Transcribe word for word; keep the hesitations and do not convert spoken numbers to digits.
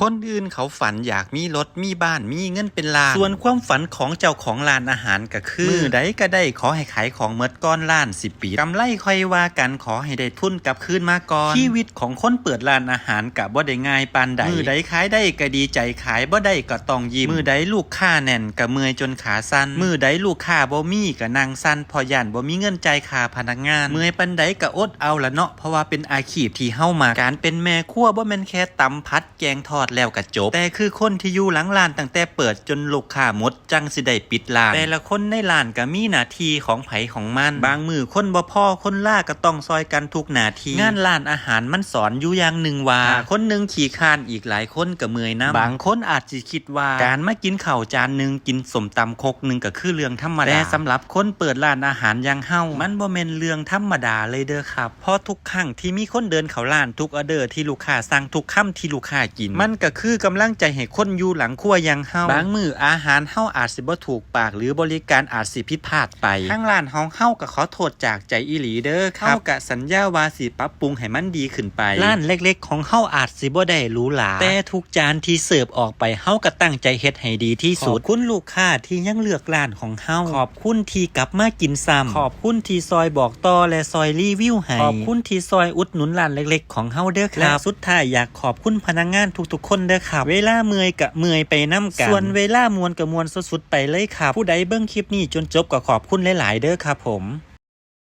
คนอื่นเขาฝันอยากมีรถมีบ้านมีเงินเป็นล้าน ส่วนความฝันของเจ้าของร้านอาหารก็คือ มื้อใดก็ได้ขอให้ขายของหมดก่อนร้านสิปิด กำไรค่อยว่ากัน ขอให้ได้ทุนกลับคืนมาก่อน ชีวิตของคนเปิดร้านอาหารก็บ่ได้ง่ายปานใด มื้อใดขายได้ก็ดีใจ ขายบ่ได้ก็ต้องยิ้ม มื้อใดลูกค้าแน่นก็เมื่อยจนขาสั่น มื้อใดลูกค้าบ่มีก็นั่งสั่น เพราะย้านบ่มีเงินจ่ายค่าพนักงาน เมื่อยปานใดก็อดเอาละเนาะ เพราะว่าเป็นอาชีพที่เฮามัก การเป็นแม่ครัวบ่แม่นแค่ตำผัด แกงทอดแล้วก็จบ แต่คือคนที่อยู่หลังร้านตั้งแต่เปิดจนลูกค้าหมดจั่งสิได้ปิดร้าน แต่ละคนในร้านก็มีหน้าที่ของไผของมัน บางมื้อคนบ่พอคนลาก็ต้องซอยกันทุกหน้าที่ งานร้านอาหารมันสอนอยู่อย่างหนึ่งว่า ถ้าคนหนึ่งขี้คร้านอีกหลายคนก็เมื่อยนำ บางคนอาจสิคิดว่าการมากินข้าวจานหนึ่งกินส้มตำครกหนึ่งก็คือเรื่องธรรมดา แต่สำหรับคนเปิดร้านอาหารอย่างเฮา มันบ่แม่นเรื่องธรรมดาเลยเด้อครับ เพราะทุกครั้งที่มีคนเดินเข้าร้าน ทุกออเดอร์ที่ลูกค้าสั่ง ทุกคำที่ลูกค้ากิน มันก็คือกำลังใจให้คนอยู่หลังครัวอย่างเฮา บางมื้ออาหารเฮาอาจสิบ่ถูกปาก หรือบริการอาจสิผิดพลาดไป ทางร้านของเฮาก็ขอโทษจากใจอีหลีเด้อครับ เฮาก็สัญญาว่าสิปรับปรุงให้มันดีขึ้นไป ร้านเล็กๆของเฮาอาจสิบ่ได้หรูหรา แต่ทุกจานที่เสิร์ฟออกไป เฮาก็ตั้งใจเฮ็ดให้ดีที่สุด ขอบคุณลูกค้าที่ยังเลือกร้านของเฮา ขอบคุณที่กลับมากินซ้ำ ขอบคุณที่ซอยบอกต่อและซอยรีวิวให้ ขอบคุณที่ซอยอุดหนุนร้านเล็กๆของเฮาเด้อครับ และสุดท้ายอยากขอบคุณพนักงานทุกๆคนเด้อครับ เวลาเมื่อยก็เมื่อยไปนำกัน ส่วนเวลาม่วนก็ม่วนสุดๆไปเลยครับ ผู้ใดเบิ่งคลิปนี้จนจบก็ขอบคุณหลายๆเด้อครับผม